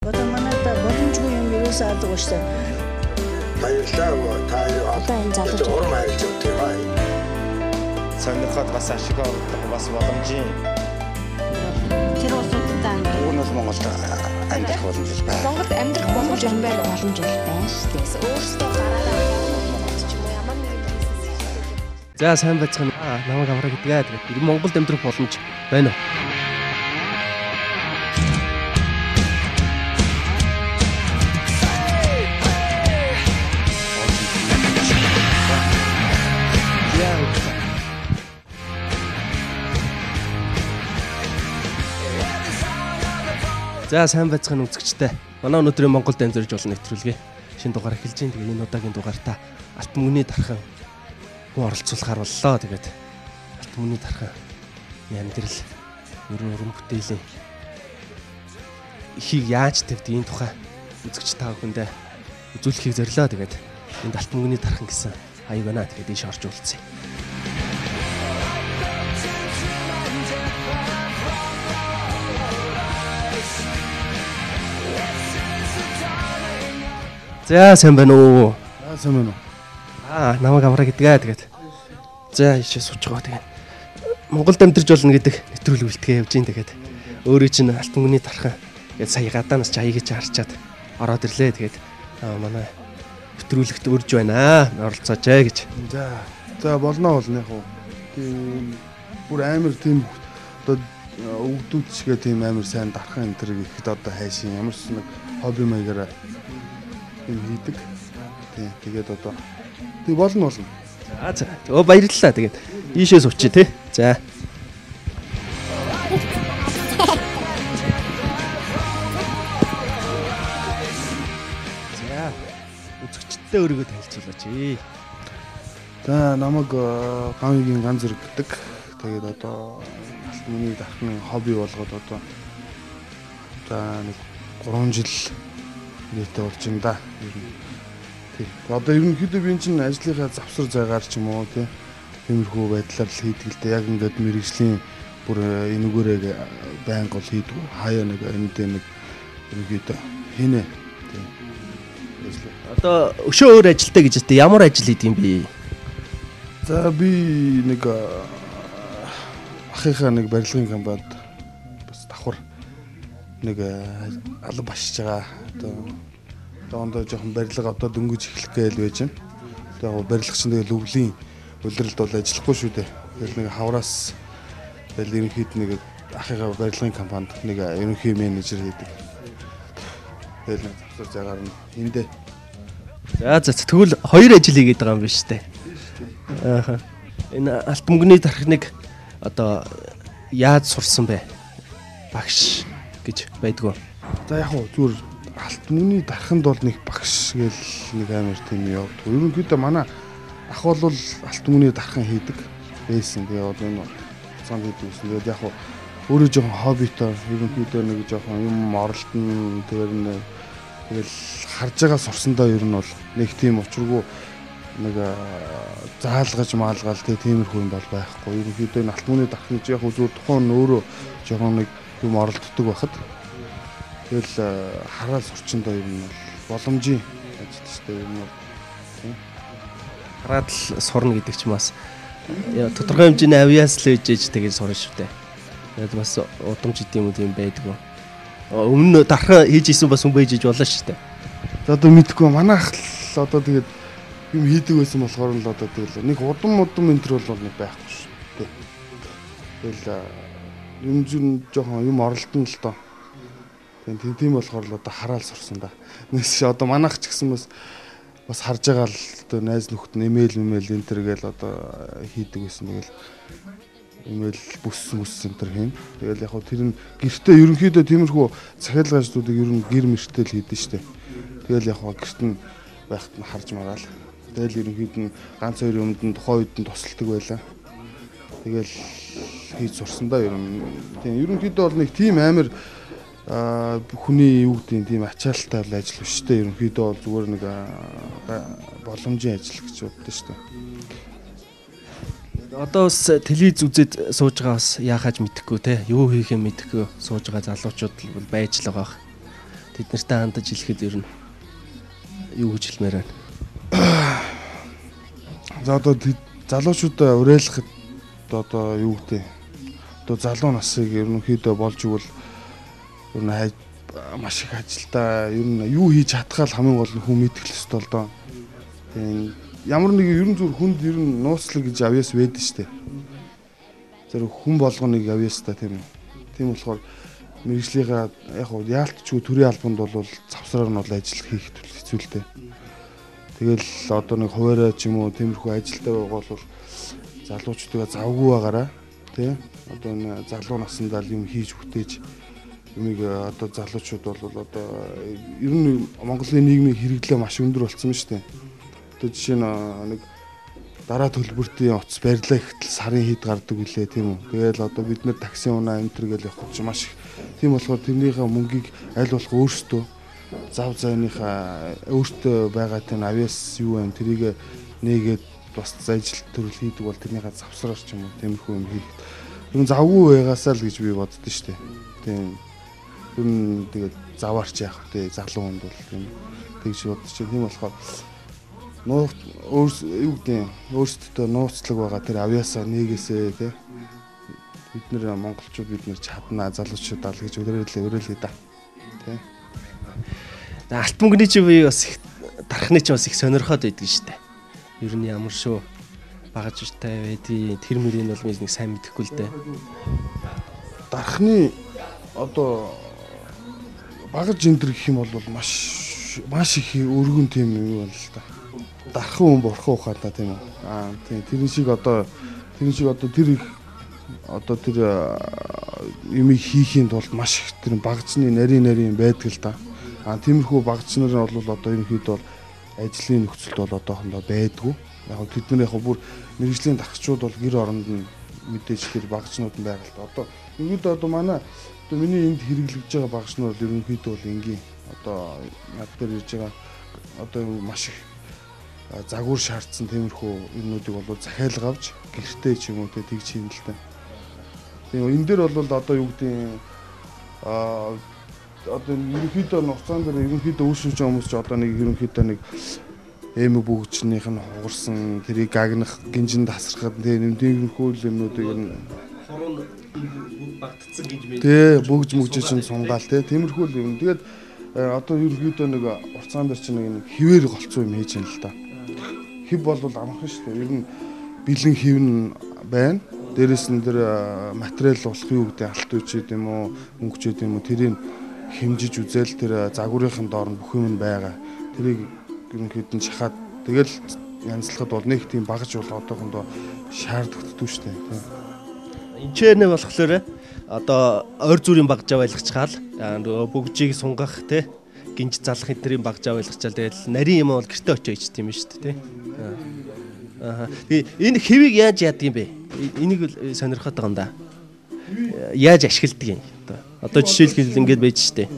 Одоо манайд боломжгүй юм ерөөсөө алга шүү дээ. Баярлалаа та Одоо энэ залуучууд урам харилж өгдөг юм аа. Сонирхоод бас ашиг олох бас боломжийн. Тэр улсуудад Уг нь бол Монголд амьдрах боломж байна. Монголд амьдрах боломж байна. Боломж байна шүү дээ. Өөрсдөө гараараа Монголд ч юм уу ямар нэгэн бизнес хийх. За сайн байцгаана. Намайг Авраа гэдэг. Тэгээд Монголд амьдрах боломж байна уу? За сайн байцгаана үзэгчтэй. Манай өнөөдрийн Монголд амьдарч болно нэвтрүүлгээ шинэ дугаар эхэлж байна. Тэгээд энэ удаагийн дугаартаа алт мөнгөний дархан хүн оролцуулахаар боллоо. Тэгээд алт мөнгөний дархан амьдрал ер нь уран бүтээлийн ихийг яаж тавьд энэ тухай үзэгч та бүхэндээ үзүүлэхийг зорилоо. Тэгээд энд алт мөнгөний дархан гэсэн аяг байна. Тэгээд ийш орж уулзъя. За сайн байна уу? За сайн байна уу? Намайг Авраа гэдэг. Тэгээд за ийшээ сууж байгаа. Тэгээд Монголд амьдарч болно гэдэг нэвтрүүлэг бэлтгээ явж гин. Тэгээд өөрөө чинь алт мөнгөний дархан гээд сая гадаанаас чи аягийг чи харчаад ороод ирлээ. Тэгээд манай нэвтрүүлэгт урьж байна. Оролцооч ээ гэж. За болно болно яг уу. Тийм бүр амар тийм одоо өвгдүүд чигээ тийм амар сайн дархан энэ төр ихэд одоо хайшин ямар ч нэг хобби маягаар юм хийдэг. Тийм тэгээд одоо тэг болно болно. За. Өө баярлалаа. Тэгээд ийшээ суучих тий. За. За. Үзэгчдээ өөрийгөө танилцуулаач. За намайг Гавьягийн Ганц зэрэг гэдэг. Тэгээд одоо алт мөнгөний дархан хобби болгоод одоо за нэг 3 жил нийтээ болж юм да. Ер нь. Тий. Одоо ерөнхийдөө би энэ чинь ажлынхаа завсар зайгаар ч юм уу тий. Тиймэрхүү байдлаар л хийдэг л дээ. Яг ингээд мэрэгжлийн бүр энүүгээрээ байнга бол хийдэг. Хаяа нэг энэдээ нэг ерөнхийдөө хийнэ. Тий. Ажлаа. Одоо өшөө өөр ажилтай гэж хэлдэг. Ямар ажил хийдэг юм бэ? За би нэг ахынхаа нэг барилгын компанид бас давхар нэг алба башиж байгаа. Одоо ондоо жоохон барилга одоо дөнгөж эхлэх гээл байж байна. Тэгээ яг барилга чинь тэгэл өвлийн улиралд бол ажиллахгүй шүү дээ. Тэгэл нэг хавраас тэгэл ерөнхийд нэг ахыгаа барилгын компанид нэг ерөнхий менежер хийдэг. Тэгэл нэг завсар зайгаар нь эндээ. За тэгвэл хоёр ажил хийгээд байгаа юм биш үү? Аа. Энэ алт мөнгөний дархныг одоо яаж сурсан бэ? Багш гэж байдгүй. За яг уу зүгээр алт мөнгөний дарханд бол нэг багш гээл нэг амар тийм явдаг. Ерөнхийдөө манай ах бол алт мөнгөний дархан хийдэг байсан. Тэгээ бол энэ хугацаанд хийдэг байсан. Тэгээд яг уу өөрөө жоохон хоббитой ерөнхийдөө нэг жоохон юм оролдоно. Тэгээд тэгэл харж байгаа сурсандаа ер нь бол нэг тийм учиргүй нэг заалгаж маалгаал тиймэрхүү юм бол байхгүй. Ерөнхийдөө энэ алт мөнгөний дархны яг зүгээр тухайн өөрөө жоохон нэг юм оролддог байхад тэгэл хараал сурчиндаа ер нь бол боломжийн ажил шүү дээ. Ер нь бол хараад л сурна гэдэг чинь бас тодорхой хэмжээний авиас л ээж тэгээд сурна шүү дээ. Тэгээд бас удамж идэм үү тийм байдгүй. Өмнө дархан хийж исэн бас хүн байж иж болно шүү дээ. За одоо мэдхгүй манай ах л одоо тэгээд юм хийдэг байсан болохоор л одоо тэгэл нэг удам энэ төр бол нэг байхгүй шүү дээ. Тэгэл юм зүн жоохон юм оролдоно л доо. Тийм болохоор л одоо хараал сурсан да. Нэс одоо манайх ч гэсэн бас харж байгаа л одоо найз нөхөд нь имэйл энэ төр гээл одоо хийдэг байсан. Тэгэл имэйл бүс мүс энэ төр хийн. Тэгэл яг хөө тэр нь гэртээ ерөнхийдөө тиймэрхүү захиалга ажлуудыг ер нь гэр мөртөө л хийдэж штэ. Тэгэл яг хөө гэрт нь байхад нь харж мараал. Тэгэл ерөнхийд нь ганц хоёр юмд нь тухайн үед нь тусалдаг байлаа. Тэгэл хийж сурсан да ер нь. Тийм ерөнхийдөө бол нэг тийм амар хүний юу гэдэг тийм ачаалттай л ажил биш үү? Ерөнхийдөө бол зүгээр нэг боломжийн ажил гэж боддоо шүү дээ. Одоо бас телевиз үзээд сууж байгаа бас яахаж мэдэхгүй те юу хийхээ мэдэхгүй сууж байгаа залуучууд бол байж л байгаа. Тэд нартай хандаж хэлэхэд ер нь юу гэж хэлмээр байна? За одоо залуучуудаа уриалгахад одоо юу гэдэг одоо залуу насыг ерөнхийдөө болж игэл ер нь маш их ажилдаа ер нь юу хийж чадхаа л хамгийн гол нь хүн мэдэх л ёстой л доо. Тийм ямар нэг ер нь зүр хүнд ер нь нууцлаг гэж авьяас байдаг штэ. Зэрэг хүн болгоныг авьяастай тийм үү. Тийм болохоор мэргэжлийнхаа яг хуу яалтчгүй төрийн албанд бол завсраар нь бол ажил хийх хэцүү л дээ. Тэгэл одоо нэг хуваарай ч юм уу тиймэрхүү ажилдаа байгаа бол залуучуудаа завгүй байгаараа тий. Одоо энэ залуу насндаа л юм хийж бүтээж юмыг одоо залуучууд бол одоо ер нь Монголын нийгмийн хэрэглээ маш өндөр болсон юм шүү дээ. Одоо жишээ нь нэг дараа төлбөртийн утас барилаа ихтэл сарын хэд гардаг үлээ тийм үү. Тэгэл одоо бид нэр такси унаа энэ төр гэл явах гэж маш их. Тийм болохоор тэрнийхээ мөнгийг аль болох өөрсдөө зав зайныхаа өөртөө байгаа тийм авиас юу вэ тэрийг нээгээд бас ажил төрөл хийдэг бол тэрнийхээ завсраар ч юм уу тиймэрхүү юм хийх. Ер нь завгүй байгаасаа л гэж би боддоо шүү дээ. Тийм. Ер нь тэгээд заваарч яах вэ? Залуу хүнд бол тийм тэгж бодож чинь. Тийм болохоор юу гэдэг өөрсдөө нууцлаг байгаа тэр авьяасаа нээгээсээ тий. Бид нэр монголчууд бид нэр чаднаа залуучуудаа л гэж өрөөлээ да. Тий. Алт мөнгөний чи би бас их дархны чи бас их сонирхоод байдаг шүү дээ. Ер нь ямар шүү багажтай байдгийг тэр мөрийг бол нэг сайн мэдэхгүй л дээ. Дархны одоо багаж энэ гэх юм бол маш их өргөн тийм юм байна л да. Дархан хүн бурхан ухаантай тийм үү. Аа тийм тэрэн шиг одоо тэр их одоо тэр юмыг хийхийн тулд маш их тэр багжны нарийн юм байдаг л да. Аа тиймэрхүү багж нар нь бол одоо ерөнхийдөө бол ажлын нөхцөлд бол одоохондоо байдгүй. Яг тэд нар яг бүр мэргэжлийн дархчууд бол гэр оронд нь мэдээж тэр багжнууд нь байгаа л да. Одоо ерөнхийдөө одоо манай одоо миний энд хэрэглэж байгаа багж нар бол ерөнхийдөө бол энгийн одоо над дээр ирж байгаа одоо маш их загвар шаардсан тиймэрхүү юмнуудыг бол захиалга авч гэртээ ч юм уу те тэгж хийн л та. Тийм энэ дээр бол одоо юу гэдэг одоо ерөнхийдөө нуцаан дээр ерөнхийдөө үйлчилж байгаа хүмүүс ч одоо нэг ерөнхийдөө нэг эмэг бүгжнийх нь хугарсан тэрийг гагнах гинжинд тасрахад тийм тиймэрхүү юмнуудыг ер нь хуруу багтцсан гэж мэн. Тий бүгж мүгж чинь сунгаал те тиймэрхүү юм. Тэгээд одоо ерөнхийдөө нэг урцаан дээр чинь нэг хിവэр голцоо юм хийж юм л та. Хив бол амархан шүү дээ. Ер нь бэлэн хив нь байна. Дээрээс нь тэр материал болох юу гэдэг алт үуч гэдэг юм уу, мөнгөч гэдэг юм уу тэрийг хэмжиж үзэл тэр загварын доор нь бүх юм байгаа. Тэрийг ерөнхийд нь шахаад тэгэл янзлахад бол нэг тийм багаж бол одоохондоо шаардлагатай шүү дээ. Энд ч нэ болохоор одоо ойр зүрийн багжаа байлгачгаал нөгөө бүгжийг сунгах те гинж залах энтрийн багжаа байлгачаал тэгэл нарийн юм бол гэрте очиж ичт юм шүү дээ те. Аа. Тэгээ энэ хэвийг яаж яадаг юм бэ? Энийг сонирхоод байгаа юм да. Яаж ашигладаг юм? Одоо жишээлбэл ингэж байж штэ.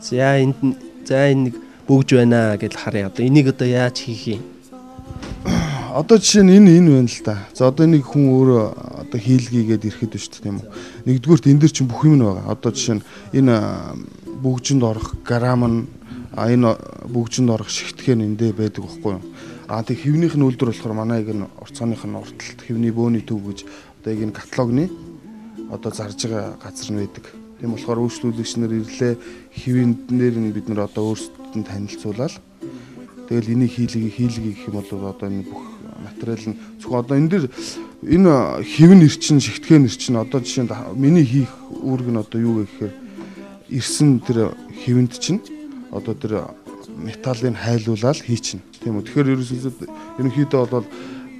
За энд за энэ нэг бөгж байна гэж харъя. Одоо энийг одоо яаж хийх юм? Одоо жишээ нь энэ байна л да. За одоо энийг хүн өөрөө одоо хийлгийгээд ирэхэд байна шүү дээ тийм үү. Нэгдүгüүрт энэ дэр чинь бүх юм нь байгаа. Одоо жишээ нь энэ бөгжинд орох грамм нь энэ бөгжинд орох шигтгэн эндээ байдаг байхгүй юу? А тэг хэвнийх нь үйлдвэр болохоор манай яг энэ урцааных нь урталт хэвний бөөний төв гэж одоо яг энэ каталогны одоо зарж байгаа газар нь байдаг. Тийм болохоор үйлчлүүлэгч нар ирлээ хэвийн нэр нь бид нар одоо өөрсдөд нь танилцуулаад тэгэл энийг хийлгэе гэх юм бол одоо энэ бүх материал нь зөвхөн одоо энэ дэр энэ хэвэн нэр чинь шигтгэн нэр чинь одоо жишээ нь миний хийх үүрэг нь одоо юу вэ гэхээр ирсэн тэр хэвэнд чинь одоо тэр металлыг хайлуулаад хийчихнэ. Тийм үү. Тэгэхээр ерөнхийдөө бол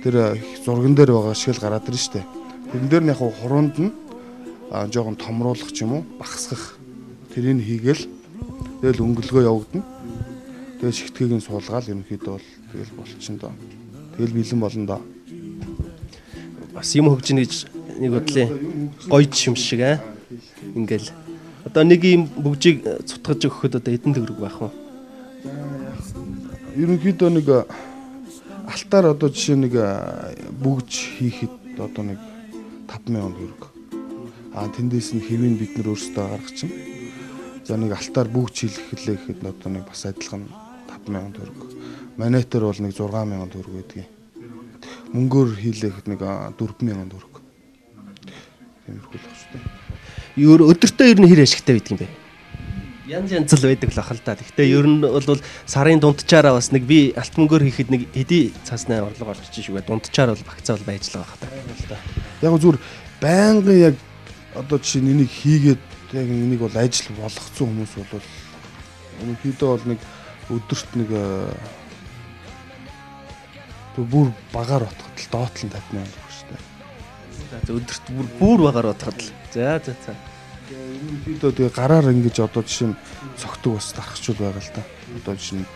тэр зурган дээр байгаа шиг л гараад ирнэ шүү дээ. Тэрэн дээр нь яг хуруунд нь жоохон томруулах ч юм уу, багасгах тэрийг хийгээл тэгэл өнгөлгөө явагдана. Тэгэл шигтгийг нь суулгаал ерөнхийдөө бол тэгэл болчихно доо. Тэгэл бэлэн болно доо. Бас юм хөгжинэ гэж нэг бодлын гоёж юм шиг аа. Ингээл одоо нэг юм бүгжийг цутгаж өгөхөд одоо эдэн төгрөг байх уу? Ерөнхийдөө нэг алтаар одоо жишээ нэг бүгж хийхэд одоо нэг 5000 төгрөг. А тэндээс нь хэвийг бид нар өөрсдөө гаргах чинь. За нэг алтаар бүгд шилэхлээ гэхэд одоо нэг бас адилхан 5000 төгрөг. Монетоор бол нэг 6000 төгрөг байдгийг. Мөнгөөр хийлээ гэхэд нэг 4000 төгрөг. Тиймэрхүү л багш та. Өдөртөө ер нь хэр ашигтай байдаг юм бэ? Янз янз л байдаг л ах л да. Гэхдээ ер нь бол сарын дунджаараа бас нэг би алт мөнгөөр хийхэд нэг хэдий цаасны орлого олж чинь шүүгээ дунджаар бол багцаа бол байж л байгаа та. Яг зүгээр байнгын яг одоо жишээ нь энийг хийгээд яг энийг бол ажил болгоцсон хүмүүс бол ерөнхийдөө бол нэг өдөрт нэг бүр багаар отоход л доотлон 50,000 төгрөг шүү дээ. За өдөрт бүр багаар отоход л. За. Ерөнхийдөө тэгээ гараар ингэж одоо жишээ нь цогтөг бас дарахчул байгаа л да. Одоо жишээ нь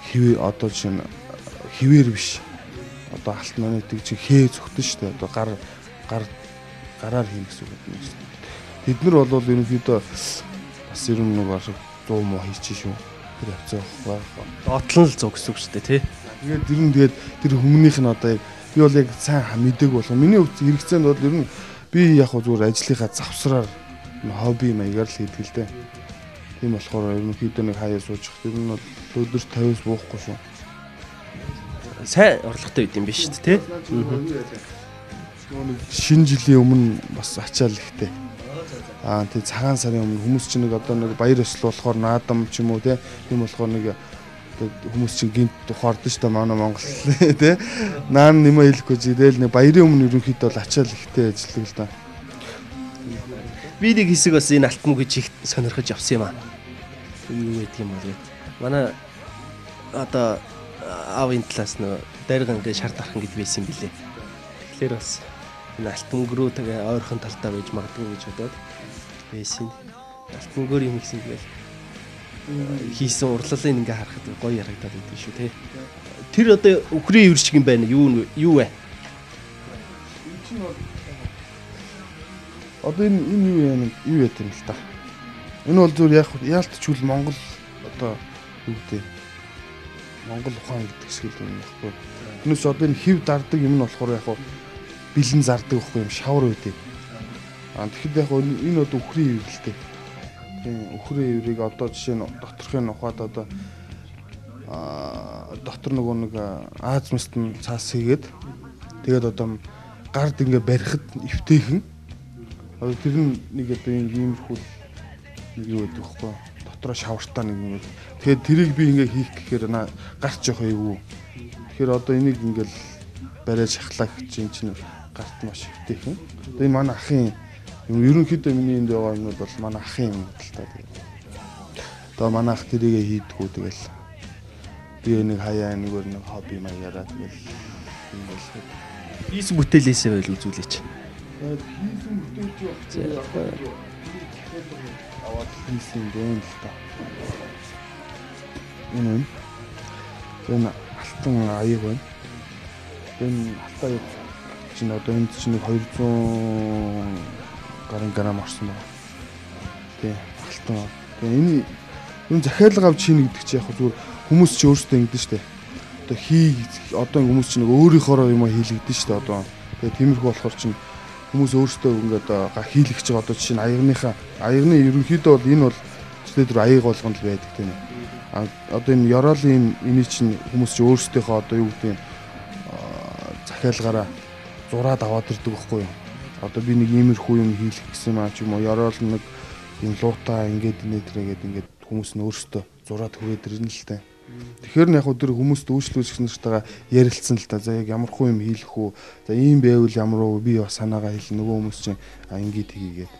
хэвээ одоо жишээ нь хэвээр биш. Одоо алт монетыг чи хээ цогтөн шүү дээ. Одоо гараар хийнэ гэсэн үг юм шүү дээ. Тэд нар бол ерөнхийдөө бас ер нь нэг 100 муу хийчих шүү. Тэр хавцаа байхгүй. Доотлон л 100 гэсэн үг шүү дээ, тий. Тэгээд ер нь тэгээд тэр хүмүүнийх нь одоо яг би бол яг сайн мэдээг болох. Миний хэрэгцээнд бол ер нь би яг зүгээр ажлынхаа завсраар хобби маягаар л хийдэг л дээ. Тийм болохоор ерөнхийдөө нэг хаяа суучих. Тэр нь бол өдөр 50-аас буухгүй шүү. Сайн орлоготой байд юм биш үү, тий? Нэг шинэ жилийн өмнө бас ачаал ихтэй. Аа тий цагаан сарын өмнө хүмүүс чинь нэг одоо нэг баяр ёслол болохоор наадам ч юм уу тий. Тийм болохоор нэг хүмүүс чинь гинт ухаардсан шүү дээ манай Монгол тий. Наан нэмээ хэлэхгүй чи тэгэл нэг баярын өмнө ерөнхийдөө бол ачаал ихтэй ажилладаг л да. Би нэг хэсэг бас энэ алт мөнгөж их сонирхож явсан юм аа. Юу гэдэг юм бол гээд. Манай одоо аавын талаас нөө дайргангийн шар дархан гэд байсан юм билээ. Тэгэхээр бас энэ алт мөнгө рүү тэгээ ойрхон талдаа байж магадгүй гэж бодоод байсан. Алт мөнгөөр юм хийсэн тэгэл хийсэн урлалын ингээ харахад гоё ярагдаад байдаг шүү те. Тэр одоо үхрийн ивэр шиг юм байна. Юу вэ? Энэ чинь бол одоо энэ юу юм юу ят юм л та. Энэ бол зүгээр яг яалтчгүй Монгол одоо юу гэдэг Монгол ухаан гэдэг шиг л юм байхгүй. Түүнээс одоо энэ хев дардаг юм нь болохоор яг бэлэн зардаг байхгүй юм шавар үйдээ. Аа тэгэхэд яг энэ одоо үхрийн ивэр л дээ. Тийм үхрийн иврийг одоо жишээ нь доторхын ухаад одоо дотор нөгөө нэг Аз мэст нь цаас хийгээд тэгээд одоо гард ингээ барихад эвтэйхэн. Одоо тэр нь нэг одоо ийм иймэрхүү нэг юу гэдэг вэ? Дотроо шавартаа нэг юм. Тэгэхээр тэрийг би ингээ хийх гэхээр гарч явах эйгүү. Тэгэхээр одоо энийг ингээл бариад шахлаа гэж чинь гарт маш эвтэйхэн. Одоо энэ манай ахын юм ерөнхийдөө миний энд байгаа юмнууд бол манай ахын юм л та. Одоо манай ах тэрийгэ хийдгүү тэгэл би нэг хаяа нэгөр нэг хобби маягаараа тэгэл ингээл хийсэн бүтээлээсээ байл үзүүлээч. Хийсэн бүтээлч байх. Аваад хийсэн юм л та. Энэ энэ алтан аяг байна. Энэ алтан аяг чинь одоо энд чинь нэг 200 гаруй грамм орсон байна. Тий, алтан. Тэгээ энэ энэ захиалга авч хийнэ гэдэг чинь яг зүгээр хүмүүс чи өөрсдөө ингэдэж штэ. Одоо хий одоо хүмүүс чинь нэг өөрийнхоороо юм хийлэгдэн штэ одоо. Тэгээ тиймэрхүү болохоор чинь хүмүүс өөрсдөө ингээд хийлгэж байгаа одоо жишээ нь аягныхаа аягны ерөнхийдөө бол энэ бол тэр аяг болгонд л байдаг тийм ээ. А одоо энэ ёроолын эний чинь хүмүүс чи өөрсдийнхөө одоо юу гэдэг нь захиалгаараа зураад аваад ирдэг байхгүй юу? Одоо би нэг иймэрхүү юм хийлгэх гэсэн юм аа ч юм уу ёроол нэг юм луута ингээд нэтрэгээд ингээд хүмүүс нь өөрсдөө зураад хүрээд ирнэ л дээ. Тэгэхээр нь яг өдөр хүмүүст үйлчлүүлэх нартайгаа ярилцсан л та. За яг ямар хүү юм хийлэх үү? За ийм байвал ямар уу? Би бас санаагаа хэлнэ. Нөгөө хүмүүс чинь а ингээд хийгээд.